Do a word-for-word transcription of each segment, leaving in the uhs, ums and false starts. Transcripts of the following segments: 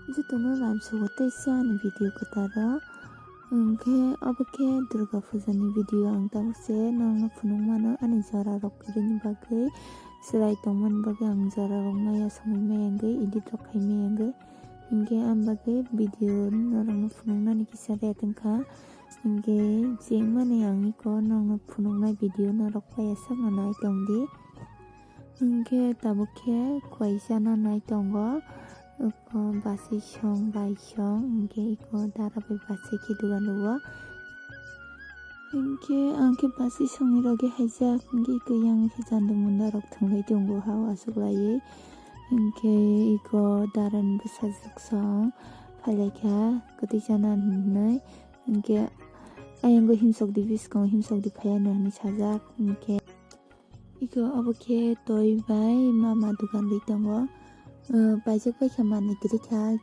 Jotono lamsogo teisa ani video kwtaro. Hwnkhe obo khe Durga Puja ni video ang tabuk se nokno phunuk mano ani jora rok kwrwini bagwi, chwrai tongmani bagwi ang jora rok maya songwi maya wngwi edit rok khai maya wngwi. Hwnkhe ang bagwi video norokno phunuknani kisa ret wngkha. Hwnkhe chengmani ang iko nokno phunuknai video norok paiya sakno nai tongdi. Hwnkhe tabuk khe kaisa no nai tongo, iko basi song bai song, hwnkhe iko dara bai basi khe dugan o. Hwnkhe ang khe basi songni rogwi haijak, hwnkhe iko yang khe jando munda rok thwnglai tongo ha o aswk laiwi. Hwnkhe iko darani bwsajwk song phailaikha kwtwi chana hinwi, hwnkhe ayang o himsokdi biskango himsokdi phaiya no hinwi sajak, hwnkhe. Iko obo khe toi bai mama dugan ri tongo. Paijak paikha manwi kwrwi kha.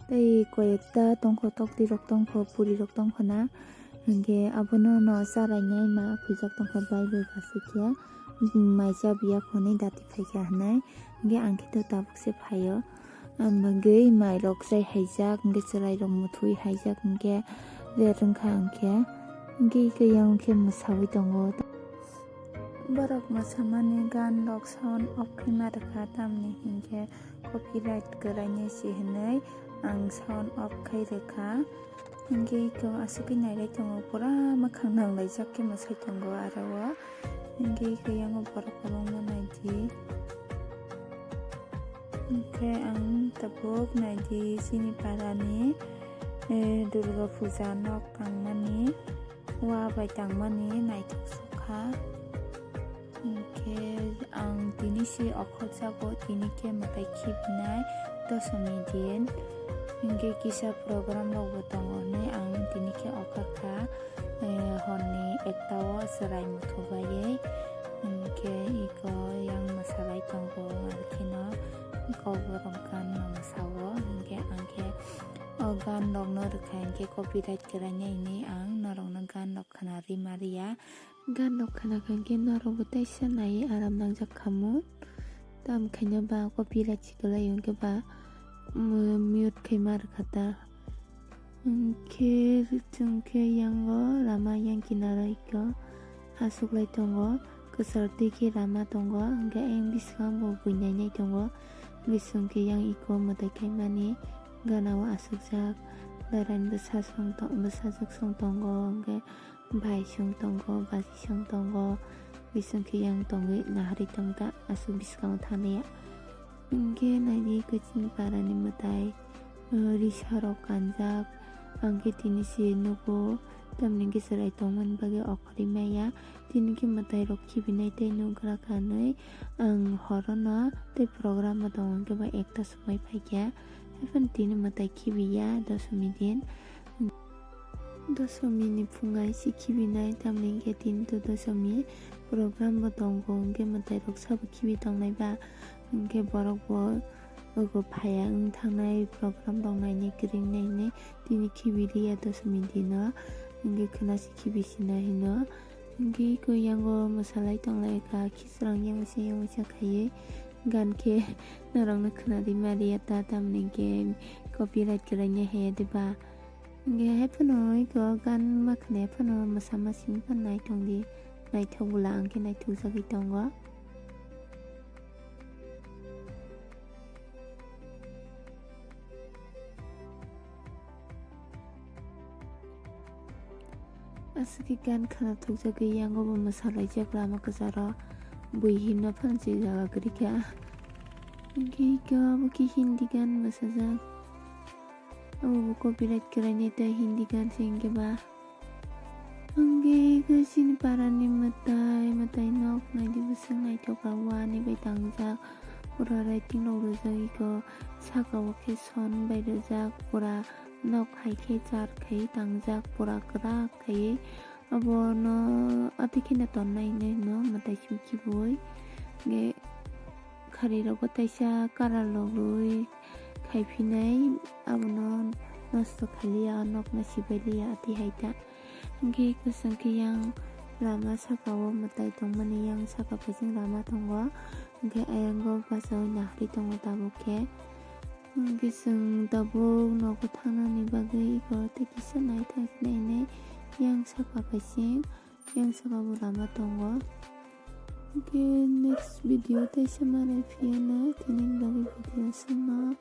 Tei koyekta tongkho, tokti rok tongkho, puri rok tongkho na. Hwnkhe abono no charainai ma khuijak tongkha bai bai basi khe. Mai chabiya khonwi dati phaikha hwnwi. Hwnkhe ang khe to tabuk se phaio. Ang bagwi mairok chai haijak, hwnkhe chwrairok muthwi haijak, hwnkhe ret wngkha ang khe. Hwnkhe iko yang khe mwsawi tongo. Borok mwsamani gan rok sound off khaima rwkha, tamni hinkhe copyright kwraini se hwnwi ang sound off khai rwkha. Hwnkhe iko aswkhe nailai tongo, pura mwkhang nanglaijak khe mwsai tongo aro o. Hwnkhe iko yango borok kwbangma naidi. Hwnkhe ang tabuk naidi chini parani, eh, Durga Puja nok tangmani wa bai tangmani naithok sukha. Hwnkhe ang tini se okhorjago, tini khe mwtai khibinai dosomi din. Hwnkhe kisa program rokbo tongo hinwi ang tini khe okhorkha, eh, horni ekta o chwrai muthubaiwi. Hwnkhe iko yang mwsalai tongo, arkheno kokborok gan no mwsao. Hwnkhe ang khe o gan rokno rwkha hinkhe copyright kwrainai hinwi ang norokno gan rok khna rima riya. Gan rok khna kha khe norokbo teisa naiwi aram nangjak khamu. Tamo khaina ba copyright si kwlai hwnkhe ba, mu-, mute khaima rwkha ta. Hwnkhe chwng khe yango lama yang kinaro iko aswk lai tongo. Kwchar twi khe lama tongo, hwnkhe ayang bwskango bo bui nainai tongo. Bising khe yang iko mwtai khaimani gana o aswkjak. Darani bwsa song tong-, bwsajwk song tongo, hwnkhe bai song tongo, baji song tongo, bising khe yang tongwi naharwi tongta aswk bwskango thangya. Hwnkhe naidi khe chini parani mwtai, uh, risa rok kanjak, ang khe tini se nugo, tamni khe chwrai tongmani bagwi okhorwi maya, tini khe mwtai rok khibinai tei nugra kanwi, ang horono tei program bo tongo, hwnkhe ba ekta swmai phaikha, haiphano tini mwtai khibiya dosomi din. Dosomi ni phungai se khibinai, tamni hwnkhe tini to dosomi program bo tongo, hwnkhe mwtai rok sabo khibi tongnai ba, hwnkhe borok bo ogo phaiya wng thangnai program rok nainai kwrwng nai hinwi tini khibi riya dosomi dino, hwnkhe khwna se khibi sina hino, hwnkhe iko yango mwsalai tonglai kha, khichwrang yang masa yang masa khaiwi gan khe norokno khwna rima riya ta, tamni hwnkhe copyright kwraina haya de ba. Hwnkhe hai phano iko gan ma khwnai phano mwsa masing phano naithok di, naithok bwla ang khe naithok jagwi tongo. Aswk khe gan khwna thokjagwi yango bo mwsalaijak lama kwcharo bui himna phano se jaga kwrwi kha. Hwnkhe iko abo khe Hindi gan mwsajak. Abo bo copyright kwraini tei Hindi gan se hwnkhe ba. Hwnkhe iko chini parani mwtai, mwtai nok naidi bwswk naithok kha, wani bai tangjak. Pura writing rok rijak iko saka o khe son bai rijak, pura nok hai khe char khai tangjak, pura kwrak khai. Abono ati kheno tonnai hinwi hino mwtai simi khibui. Hwnkhe khari rogo taisa karar logwi khai phinai, abono nosto khaliya, o nokno sibailiya ati hai ta. Hwnkhe kwchwng khe yang lama saka o mwtai tongmani yang saka phaising lama tongo. Hwnkhe ayango bachaui naharwi tongo tabuk khe. Hwnkhe chwng tabuk nogo thangnani bagwi eko tei kisa naithok nainai yang saka phaising, yang saka bo lama tongo. Hwnkhe next video teisa manwi phiyano, tini bagwi video aswkno.